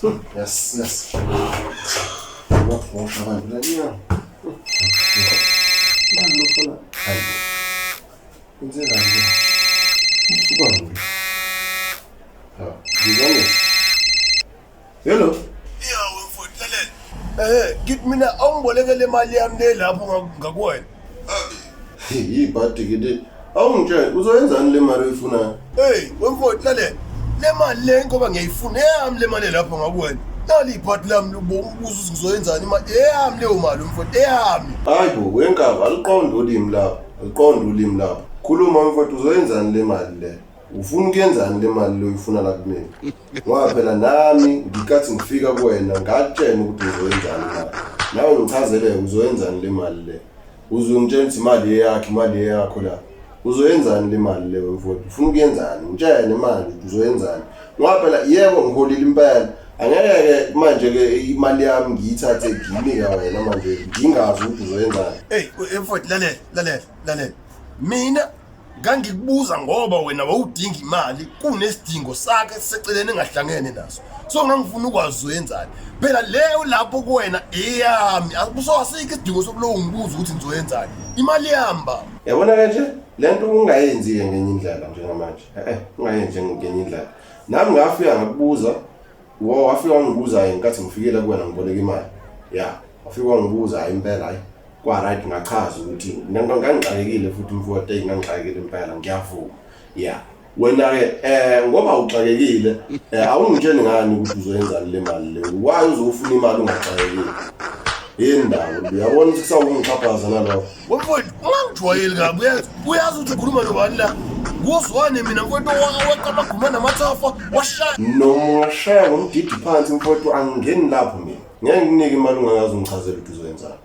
Yes. Waxosha abantu la nyanga. Mani lofuna. Hayi. Kwenzekani ke? Usuka nini? Ha, ngizwane. Hello. Yawe mfowethu lalela. Eh, ngithi mina awungiboleke le mali yami le lapho ngakuwena. Yibhadi ke le. Awungitshele uzoyenzani le mali oyifunayo? Hey, wemfowethu lalela. Le mali le ngoba ngiyayifuna eyami le mali lapho ngakuwena. Nali ibhadi lami lokubuza ukuthi ngizoyenzani imali eyami leyo mali mfowethu eyami. Hayi bo, wenkaba aluqonde ulimi lapho. Aluqonde ulimi lapho. Khuluma mfowethu uzoyenzani le mali le? Ufuna ukuyenzani le mali le oyifuna la kumina? Ngoba phela nami ngikathi ngifika kuwena ngakutshena ukuthi uzoyenzani imali. Nawe ngichazele uzoyenzani le mali le. Uzongitshela ukuthi imali eyakho, imali eyakho la. Uzoyenzani le mali le mfowethu? Ufuna ukuyenzani? Ngitshene manje ukuthi uzoyenzani. Ngoba phela yebo ngiholile impela. Angeke manje ke imali yami ngiyithathe ngiyinika wena manje ngingazi ukuthi uzoyenzani. Hey, mfowethu lalela, lalela, lalela. Mina ngangikubuza ngoba wena wawudinga imali kunesidingo sakhe esiseceleni engahlangene naso so ngangifuna ukwazi uzoyenzani phela leyo lapho kuwena eyami so asikho isidingo sokulowo ngibuza ukuthi ngizoyenzani imali yami baba. Yabona ke nje le nto ungayenzi-ke ngenye indlela njengamanje e-e ungayenzi ngenye indlela nami ngafika ngakubuza wo wafika wangibuza-ke ngenkathi ngifikile kuwena ngiboleka imali ya wafika wangibuza hhayi impela hhayi kwa-right ngachaza ukuthi ngangixakekile futhi mfowethu eyi ngangixakekile impela ngiyavuma ya wena-ke um ngoba uxakekile um awungitsheni ngani ukuthi uzoyenzani le mali le why uzofuna imali ungaxakekile yini ndawo uyabona ukuthi kusawungixhaphaza nalokho. Wemfowethu ungangijwayeli kabi uyazi uyazi ukuthi ukhuluma nobani la nguzwane mina mfowethu oweqa amaguma namathafa washaya. Noma ungashaya ngomdidi phansi mfowethu angingeni lapho mina. Ngeke ngikunike imali ungakaze ungichazele ukuthi uzoyenzani.